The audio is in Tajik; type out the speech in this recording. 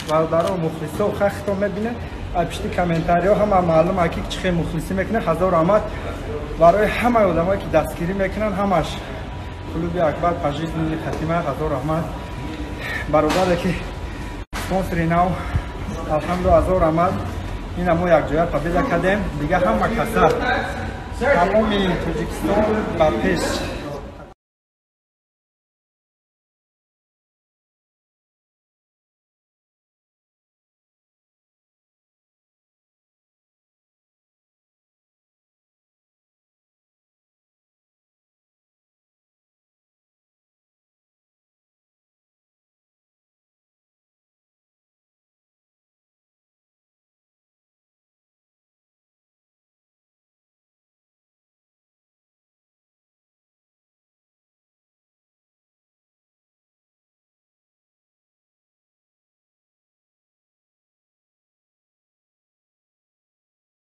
Бародаро, мухлисо, хахто мебинед, пишти комментариҳо ҳама маълум, ки чӣ хел мухлисӣ мекунад. Ҳазор раҳмат барои ҳамаи одамое, ки дастгирӣ мекунанд. Ҳамаш клуби Акбар пожизненный хатима. Ҳазор раҳмат бародаре, ки спонсори нав, алҳамду, ҳазор раҳмат. Ина мо якҷоя победа кардем. Дига ҳама каса, тамоми Тоҷикистон ба пеш.